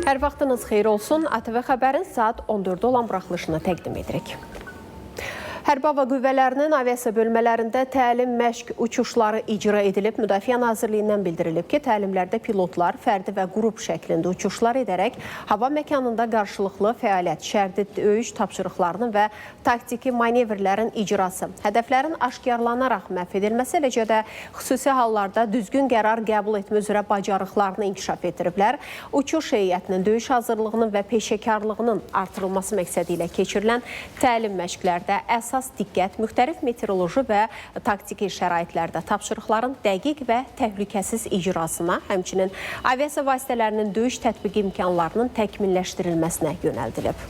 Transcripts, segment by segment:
Hər vaxtınız xeyir olsun. ATV Xəbərin saat 14-də olan buraxılışını təqdim edirik. Hərbi Hava Qüvvələrinin aviasiya bölmələrində təlim məşq uçuşları icra edilib. Müdafiə Nazirliyindən bildirilib ki, təlimlərdə pilotlar fərdi və qrup şəklində uçuşlar edərək hava məkanında qarşılıqlı fəaliyyət, şərti döyüş tapşırıqlarının və taktiki manevrlərin icrası, hədəflərin aşkarlanaraq məhv edilməsi, eləcə də xüsusi hallarda düzgün qərar qəbul etmə üzrə bacarıqlarını inkişaf etdiriblər. Uçuş heyətinin döyüş hazırlığının və peşəkarlığının artırılması məqsədi ilə keçirilən təlim məşqlərdə əsas diqqət müxtəlif meteoroloji və taktiki şəraitlərdə tapşırıqların dəqiq və təhlükəsiz icrasına, həmçinin aviasiya vasitələrinin döyüş tətbiqi imkanlarının təkmilləşdirilməsinə yönəldilib.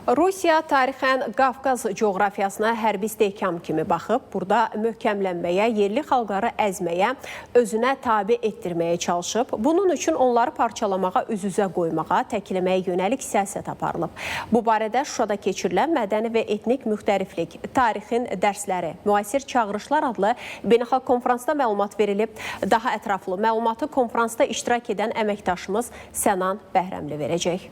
Rusiya tarixən Qafqaz coğrafiyasına hərbi istehkam kimi baxıb, burada möhkəmlənməyə, yerli xalqları əzməyə, özünə tabe etdirməyə çalışıb. Bunun üçün onları parçalamağa, üz-üzə qoymağa, təkləməyə yönəlik siyasət aparılıb. Bu barədə Şuşada keçirilən mədəni və etnik müxtəliflik, tarixin dərsləri, müasir çağırışlar adlı beynəlxalq konfransda məlumat verilib. Daha ətraflı məlumatı konfransda iştirak edən əməkdaşımız Sənan Bəhrəmli verəcək.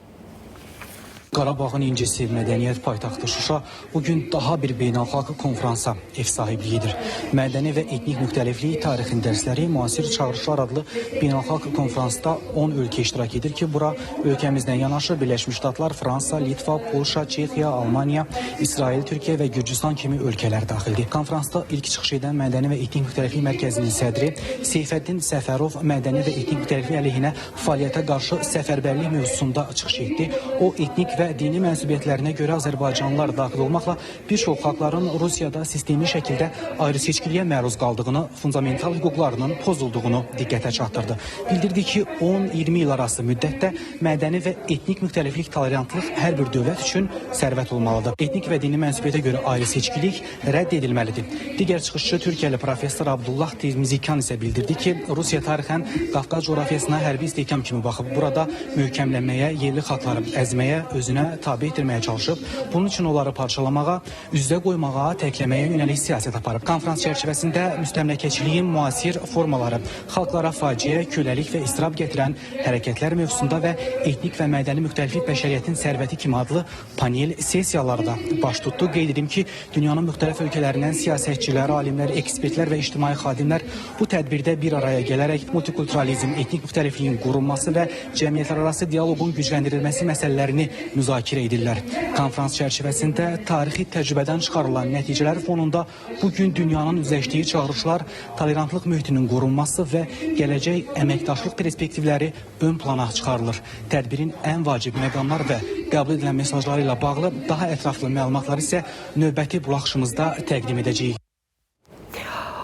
Qarabağın incisi, mədəniyyət paytaxtı Şuşa bugün daha bir beynəlxalq konfransa ev sahibliyi edir. Mədəni və etnik müxtəliflik, tarixin dərsləri, müasir çağırışlar adlı beynəlxalq konfransda 10 ölkə iştirak edir ki, bura ölkəmizdən yanaşı Birləşmiş Ştatlar, Fransa, Litva, Polşa, Çexiya, Almaniya, İsrail, Türkiyə və Gürcüstan kimi ölkələr daxildir. Konfransda ilk çıxış edən Mədəni və Etnik Müxtəliflik Mərkəzinin sədri Seyfəddin Səfərov mədəni və etnik müxtəliflik əleyhinə fəaliyyətə qarşı səfərbərlik mövzusunda çıxış etdi. O, etnik və dini mənsubiyyətlərinə görə Azərbaycanlılar daxil olmaqla bir çox xalqların Rusiyada sistemi şəkildə ayrı-seçkiliyə məruz qaldığını, fundamental hüquqlarının pozulduğunu diqqətə çatdırdı. Bildirdi ki, 10-20 il arası müddətdə mədəni və etnik müxtəliflik, tolerantlıq hər bir dövlət üçün sərvət olmalıdır. Etnik və dini mənsubiyyətə görə ayrı-seçkilik rədd edilməlidir. Digər çıxışçı Türkiyəli professor Abdullah Temizikan isə bildirdi ki, Rusiya tarixən Qafqaz coğrafiyasına hərbi istehkam kimi baxıb. Burada möhkəmlənməyə, yerli xalqları əzməyə, özünə tabe etdirməyə çalışıb. Bunun üçün onları parçalamağa, üzdə qoymağa, təkləməyə yönəlik siyasət aparıb. Konfrans çərçivəsində müstəmləkəçiliyin müasir formaları, xalqlara faciə, köləlik və istirab gətirən hərəkətlər mövzusunda və etnik və mədəni müxtəliflik bəşəriyyətin sərvəti kimi adlı panel sessiyaları da baş tutdu. Qeyd edim ki, dünyanın müxtəlif ölkələrindən siyasətçilər, alimlər, ekspertlər və ictimai xadimlər bu tədbirdə bir araya gələrək multikulturalizm, etnik müxtəlifliyin qorunması və cəmiyyətlərarası dialoqun gücləndirilməsi məsələlərini müzakirə edirlər. Konfrans çərçivəsində tarixi təcrübədən çıxarılan nəticələr fonunda bugün dünyanın üzləşdiyi çağırışlar, tolerantlıq mühitinin qorunması və gələcək əməkdaşlıq perspektivləri ön plana çıxarılır. Tədbirin ən vacib məqamlar və qəbul edilən mesajları ilə bağlı daha ətraflı məlumatları isə növbəti buraxışımızda təqdim edəcəyik.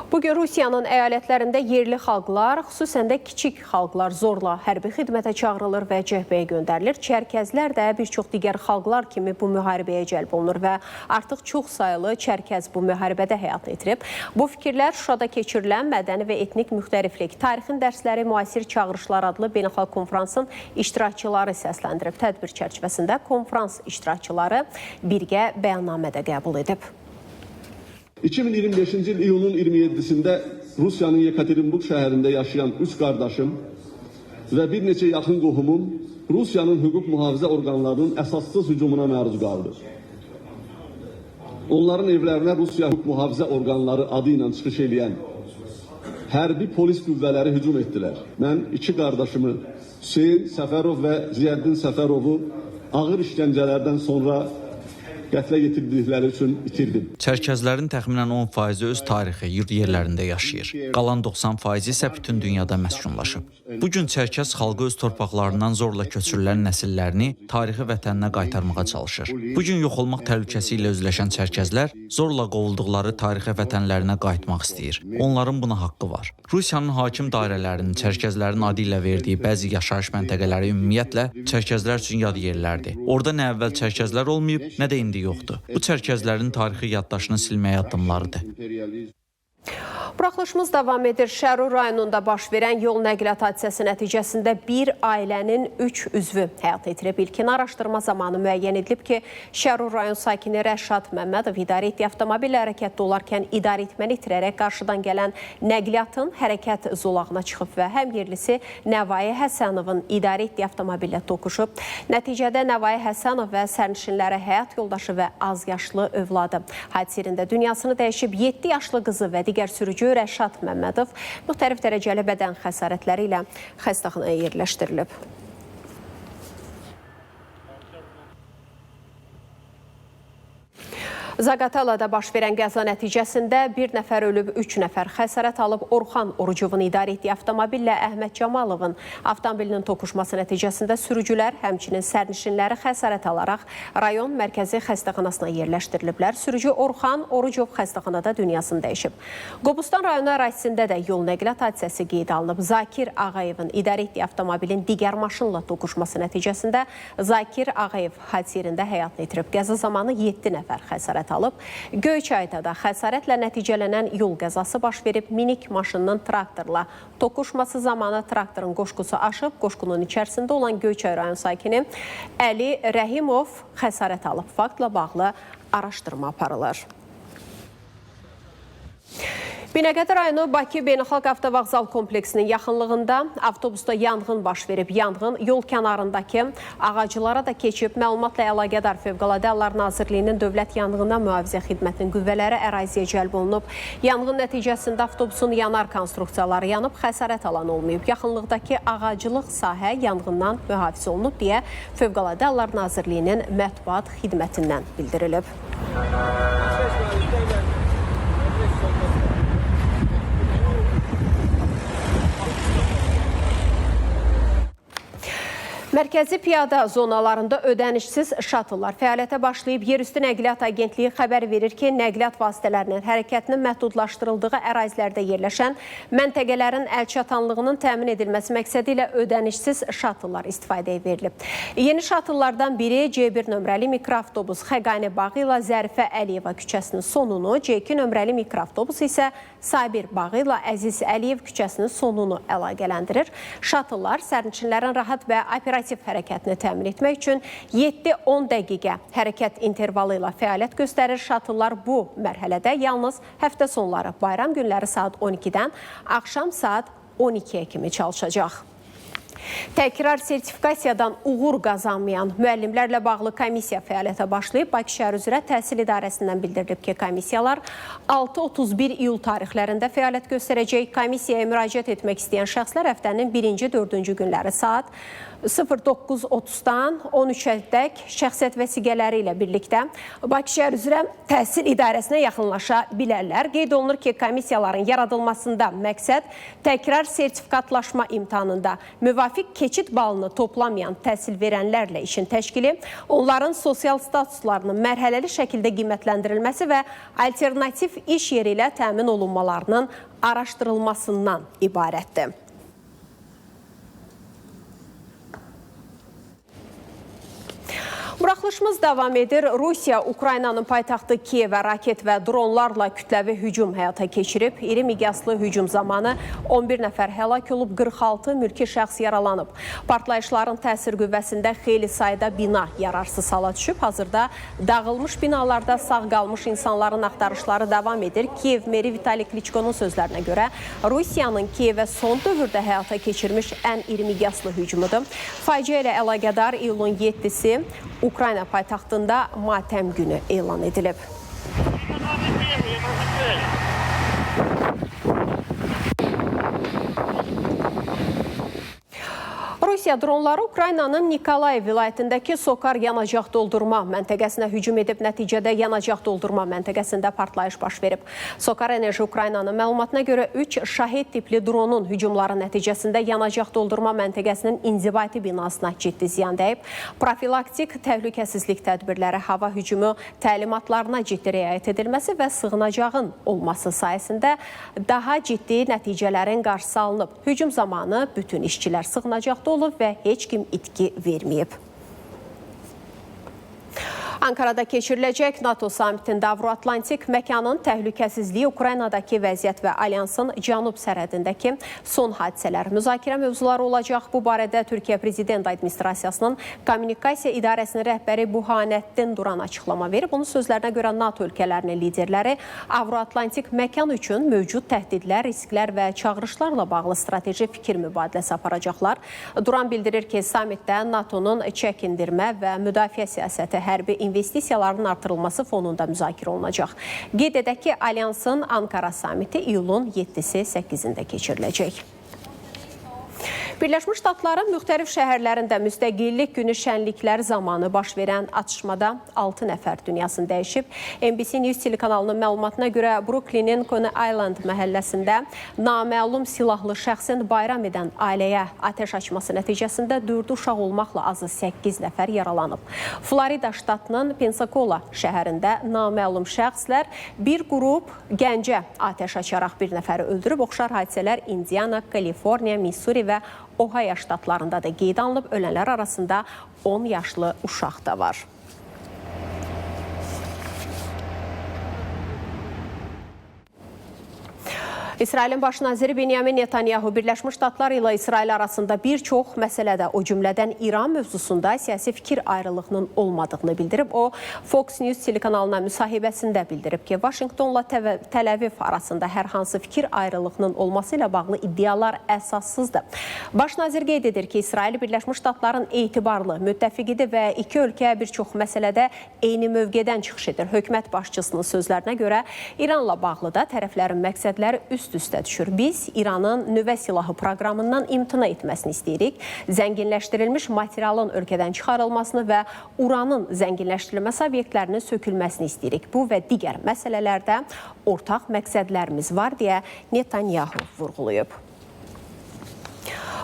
Bugün Rusiyanın əyalətlərində yerli xalqlar, xüsusən də kiçik xalqlar zorla hərbi xidmətə çağırılır və cəbhəyə göndərilir. Çərkəzlər də bir çox digər xalqlar kimi bu müharibəyə cəlb olunur və artıq çox sayılı çərkəz bu müharibədə həyatını itirib. Bu fikirlər Şuşada keçirilən mədəni və etnik müxtəliflik, tarixin dərsləri, müasir çağırışlar adlı beynəlxalq konfransın iştirakçıları səsləndirib. Tədbir çərçivəsində konfrans iştirakçıları birgə bəyannamə də qəbul edib. 2025. il iyunun 27'sinde Rusya'nın Yekaterinburg şəhərində yaşayan 3 qardaşım və bir neçə yaxın qohumum Rusiyanın hüquq mühafizə orqanlarının əsassız hücumuna məruz qaldı. Onların evlərinə Rusiya hüquq mühafizə orqanları adı ilə çıxış eləyən hərbi polis qüvvələri hücum etdilər. Mən iki qardaşımı Hüseyn Səfərov və Ziyəddin Səfərovu ağır işgəncələrdən sonra qətlə yetirdikləri üçün itirdim. Çərkəzlərin təxminən 10%-i öz tarixi yurd yerlərində yaşayır. Qalan 90% isə bütün dünyada məskunlaşıb. Bugün Çərkəz xalqı öz torpaqlarından zorla köçürülən nəsillərini tarixi vətəninə qaytarmağa çalışır. Bugün yox olmaq təhlükəsi ilə üzləşən çərkəzlər zorla qovulduqları tarixi vətənlərinə qayıtmaq istəyir. Onların buna haqqı var. Rusiyanın hakim dairələrinin çərkəzlərin adı ilə verdiyi bəzi yaşayış məntəqələri ümumiyyətlə çərkəzlər üçün yad yerlərdir. Orada nə əvvəl çərkəzlər olmayıb, nə də indi yoxdur. Bu çərkəzlərin tarixi yaddaşını silməyə addımlarıdır. Buraxılışımız davam edir. Şərur rayonunda baş verən yol nəqliyyat hadisəsi nəticəsində bir ailənin 3 üzvü həyat itirib. İlkin araşdırma zamanı müəyyən edilib ki, Şərur rayon sakini Rəşad Məmmədov idarə etdiyi avtomobillə hərəkətdə olarkən idarə etməni itirərək qarşıdan gələn nəqliyyatın hərəkət zolağına çıxıb və həm yerlisi Nəvayi Həsənovun idarə etdiyi avtomobillə toqquşub. Nəticədə Nəvayi Həsənov və sərnişinlərə həyat yoldaşı və azyaşlı övladı hadisə yerində dünyasını dəyişib. 7 yaşlı qızı və digər sürücü Rəşad Məmmədov müxtəlif dərəcəli bədən xəsarətləri ilə xəstəxanaya yerləşdirilib. Zaqatalada baş verən qəza nəticəsində bir nəfər ölüb, 3 nəfər xəsarət alıb. Orxan Orucovun idarə etdiyi avtomobillə Əhməd Camalovun avtomobilinin toqquşması nəticəsində sürücülər, həmçinin sərnişinləri xəsarət alaraq rayon mərkəzi xəstəxanasına yerləşdiriliblər. Sürücü Orxan Orucov xəstəxanada dünyasını dəyişib. Qobustan rayonu ərazisində də yol nəqliyyat hadisəsi qeydə alınıb. Zakir Ağayevin idarə etdiyi avtomobilin digər maşınla toqquşması nəticəsində Zakir Ağayev hadisə yerində həyatını itirib. Qəza zamanı 7 nəfər xəsarət alıb. Göyçayda da xəsarətlə nəticələnən yol qəzası baş verib. Minik maşınının traktorla toqquşması zamanı traktorun qoşqusu aşıb. Qoşqunun içərisində olan Göyçay rayon sakini Əli Rəhimov xəsarət alıb. Faktla bağlı araşdırma aparılır. Binəqədi rayonu Bakı Beynəlxalq Avtovağzal kompleksinin yaxınlığında avtobusda yanğın baş verib. Yanğın yol kənarındakı ağaclara da keçib. Məlumatla əlaqədar Fövqəladə Hallar Nazirliyinin Dövlət Yanğından Mühafizə Xidmətinin qüvvələri əraziyə cəlb olunub. Yanğın nəticəsində avtobusun yanar konstruksiyaları yanıb, xəsarət alan olmayıb. Yaxınlıqdakı ağaclıq sahə yanğından mühafizə olunub deyə Fövqəladə Hallar Nazirliyinin mətbuat xidmətindən bildirilib. Mərkəzi piyada zonalarında ödənişsiz şatıllar fəaliyyətə başlayıb. Yerüstü Nəqliyyat Agentliyi xəbər verir ki, nəqliyyat vasitələrinin hərəkətinin məhdudlaşdırıldığı ərazilərdə yerləşən məntəqələrin əlçatanlığının təmin edilməsi məqsədi ilə ödənişsiz şatıllar istifadəyə verilib. Yeni şatıllardan biri C1 nömrəli mikroavtobus Xəqani bağı ilə Zərifə Əliyeva küçəsinin sonunu, C2 nömrəli mikroavtobus isə Sabir bağı ilə Əziz Əliyev küçəsinin sonunu əlaqələndirir. Şatıllar sərnişinlərin rahat və operativ hərəkətini təmin etmək üçün 7-10 dəqiqə hərəkət intervalı ilə fəaliyyət göstərir. Şatıllar bu mərhələdə yalnız həftə sonları, bayram günləri saat 12-dən axşam saat 12-yə kimi çalışacaq. Təkrar sertifikasiyadan uğur qazanmayan müəllimlərlə bağlı komissiya fəaliyyətə başlayıb. Bakı şəhər üzrə Təhsil İdarəsindən bildirilib ki, komissiyalar 6-31 iyul tarixlərində fəaliyyət göstərəcək. Komissiyaya müraciət etmək istəyən şəxslər həftənin 1-ci, 4-cü günləri saat 09:30-dan 13-ədək şəxsiyyət vəsiqələri ilə birlikdə Bakı şəhər üzrə Təhsil İdarəsinə yaxınlaşa bilərlər. Qeyd olunur ki, komissiyaların yaradılmasında məqsəd təkrar sertifikatlaşma imtahanında müvafiq keçid balını toplamayan təhsil verənlərlə işin təşkili, onların sosial statuslarının mərhələli şəkildə qiymətləndirilməsi və alternativ iş yeri ilə təmin olunmalarının araşdırılmasından ibarətdir. Buraxılışımız davam edir. Rusiya Ukraynanın paytaxtı Kiyevə raket və dronlarla kütləvi hücum həyata keçirib. İri miqyaslı hücum zamanı 11 nəfər həlak olub, 46 mülki şəxs yaralanıb. Partlayışların təsir qüvvəsində xeyli sayda bina yararsız hala düşüb. Hazırda dağılmış binalarda sağ qalmış insanların axtarışları davam edir. Kiyev meri Vitali Kliçkonun sözlərinə görə Rusiyanın Kiyevə son dövrdə həyata keçirmiş ən iri miqyaslı hücumudur. Faciə ilə əlaqədar iyulun 7-si Ukrayna paytaxtında matəm günü elan edilib. Rusiya dronları Ukraynanın Nikolayev vilayətindəki Sokar yanacaq doldurma məntəqəsinə hücum edib. Nəticədə yanacaq doldurma məntəqəsində partlayış baş verib. Sokar Enerji Ukraynanın məlumatına görə 3 Şahid tipli dronun hücumları nəticəsində yanacaq doldurma məntəqəsinin inzibati binasına ciddi ziyan dəyib. Profilaktik təhlükəsizlik tədbirləri, hava hücumu təlimatlarına ciddi riayət edilməsi və sığınacağın olması sayəsində daha ciddi nəticələrin qarşısı alınıb. Hücum zamanı bütün işçilər sığınacaqda olub və heç kim itki verməyib. Ankarada keçiriləcək NATO samitində Avroatlantik məkanın təhlükəsizliyi, Ukraynadakı vəziyyət və Alyansın cənub sərhədindəki son hadisələr müzakirə mövzuları olacaq. Bu barədə Türkiyə Prezident Administrasiyasının Kommunikasiya İdarəsinin rəhbəri Burhanəddin Duran açıqlama verib. Onun sözlərinə görə NATO ölkələrinin liderləri Avroatlantik məkan üçün mövcud təhdidlər, risklər və çağırışlarla bağlı strateji fikir mübadiləsi aparacaqlar. Duran bildirir ki, samitdə NATO-nun çəkindirmə və müdafiə siyasəti, hərbi investisiyaların artırılması fonunda müzakirə olunacaq. Qeyd edək ki, Alyansın Ankara samiti iyulun 7-si 8-də keçiriləcək. Birləşmiş Ştatların müxtəlif şəhərlərində müstəqillik günü şənlikləri zamanı baş verən atışmada 6 nəfər dünyasını dəyişib. NBC News telekanalının məlumatına görə Brooklynin Coney Island məhəlləsində naməlum silahlı şəxsin bayram edən ailəyə atəş açması nəticəsində 4 uşaq olmaqla azı 8 nəfər yaralanıb. Florida ştatının Pensacola şəhərində naməlum şəxslər bir qrup gəncə atəş açaraq bir nəfəri öldürüb. Oxşar hadisələr Indiana, Kaliforniya, Missouri və Ohio ştatlarında da qeydə alınıb. Ölənlər arasında 10 yaşlı uşaq da var. İsrailin baş naziri Benyamin Netanyahu Birləşmiş Ştatlar ilə İsrail arasında bir çox məsələdə, o cümlədən İran mövzusunda siyasi fikir ayrılığının olmadığını bildirib. O, Fox News telekanalına müsahibəsində bildirib ki, Vaşinqtonla Təl-Əviv arasında hər hansı fikir ayrılığının olması ilə bağlı iddialar əsassızdır. Baş nazir qeyd edir ki, İsrail Birləşmiş Ştatların etibarlı müttəfiqidir və iki ölkə bir çox məsələdə eyni mövqedən çıxış edir. Hökumət başçısının sözlərinə görə İranla bağlı da tərəflərin məqsədləri üst-üstə düşür. Biz İranın nüvə silahı proqramından imtina etməsini istəyirik. Zənginləşdirilmiş materialın ölkədən çıxarılmasını və uranın zənginləşdirilməsi obyektlərinin sökülməsini istəyirik. Bu və digər məsələlərdə ortaq məqsədlərimiz var deyə Netanyahu vurğulayıb.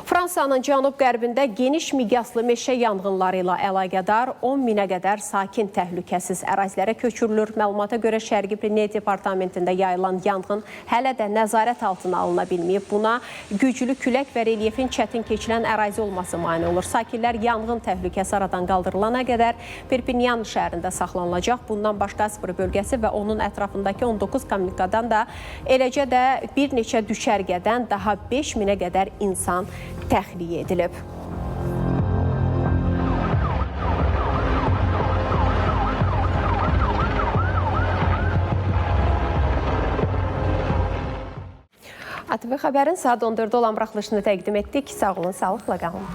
Fransanın cənub-qərbində geniş miqyaslı meşə yanğınları ilə əlaqədar 10 minə qədər sakin təhlükəsiz ərazilərə köçürülür. Məlumata görə Şərqi Pireney departamentində yayılan yanğın hələ də nəzarət altına alına bilməyib. Buna güclü külək və relyefin çətin keçilən ərazi olması mane olur. Sakinlər yanğın təhlükəsi aradan qaldırılana qədər Perpignan şəhərində saxlanılacaq. Bundan başqa Aspır bölgəsi və onun ətrafındakı 19 kommunikadan da, eləcə də bir neçə düşərgədən daha 5 minə qədər insan təxliyə edilib. ATV Xəbərin saat 14-də olan buraxılışını təqdim etdik. Sağ olun, sağlıqla qalın.